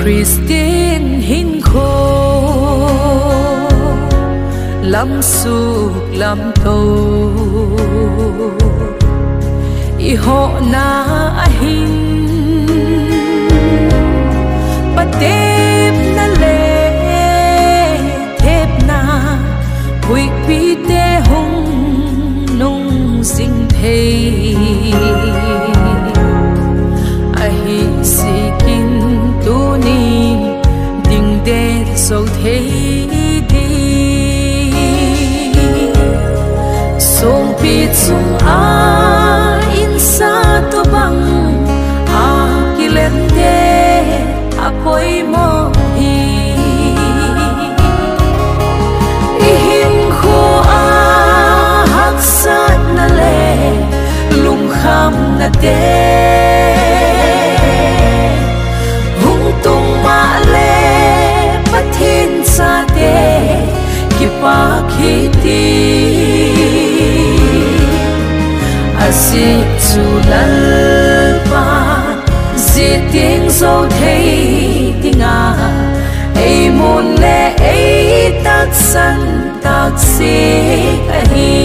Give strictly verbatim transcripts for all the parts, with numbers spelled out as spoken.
Christian hinkho lamsuk lamto i hohna ahin, patepna le thepna huihpite hung nung jing thei. Ahi zikin tuni dingdet jou thei ding. Songpi chunga insa tobang a kilem te apoimo hi. I hinkho a haksatna le lungkhamna te hung tung mah le Pathen chate kipak hiti. Ajeh chu Lalpa jiteng jou thei dinga eimun le eitaksan taksik ahi.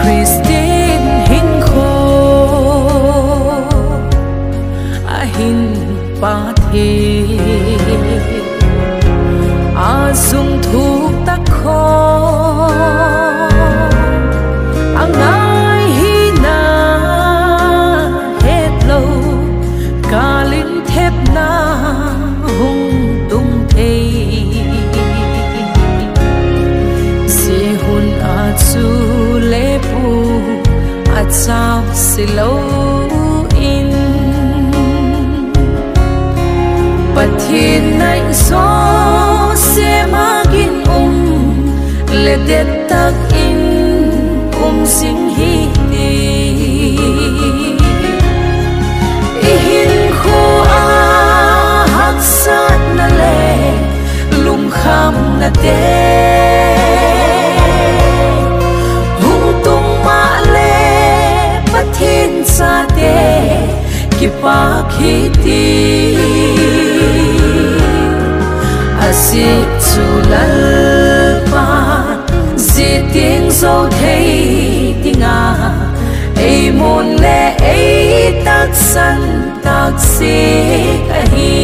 Christian hinkho ahin Pathen a jung thuk tak khom a ngai hina hetlou kalin thepna hung tung thei. Jeh hun a chu lepu a chau se lou in Pathen nai jouse magin um le det tak in um jing hiti. I hinkho a haksatna le lungkhamna te hung tung mah le Pathen chate kipak hiti. Ajeh chu Lalpa jiteng jou thei dinga eimun le eitaksan taksik ahi.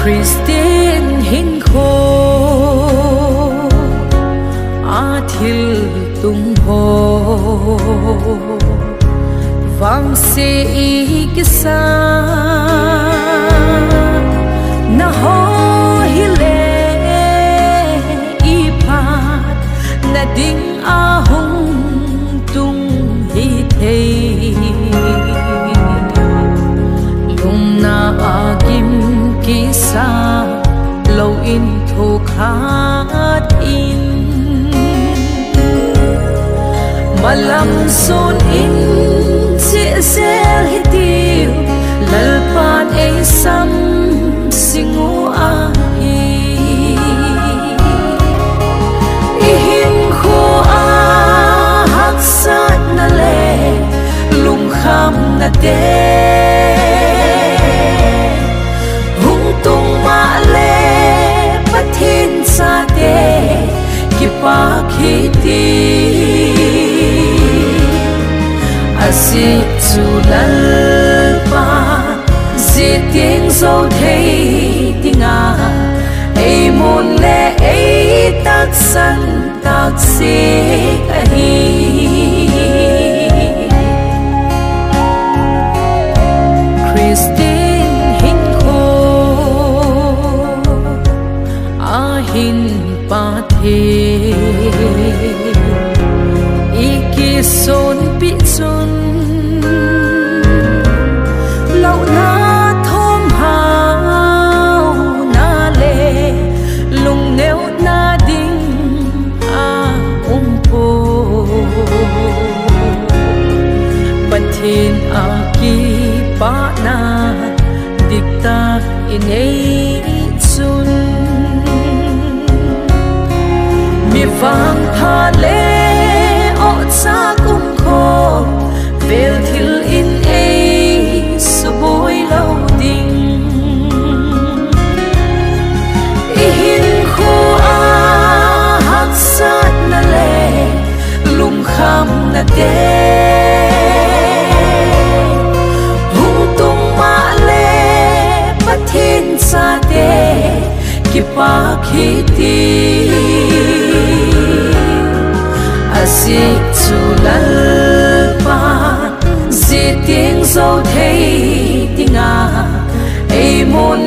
Christian hinkho a thiltung ho vangse i kisa na ho hile i phat na ding a hung tung hithei. Lungna a gim kisa lou in thokhat in malam sun in cheh jel hitiu, Lalpan ei samsing u ahi. I hinkho a haksatna le lungkhamna te hung tung mah le Pathen chate kipak hiti. Ajeh chu Lalpa jiteng jou thei dinga eimun le eitaksan taksik ahi. Christian hinkho ahin Pathen i kisonpeh chun louna thomhauna le lungneuna ding a um poi. Pathen a kipana Diktak inei chun, mi vangpha le ohcha kumkho vel thil in ei suboi lou ding. I hinkho a haksatna le lungkhamna te hung tung mah le, Pathen chate kipak hiti. Ajeh chu Lalpa jiteng jou thei dinga ei mun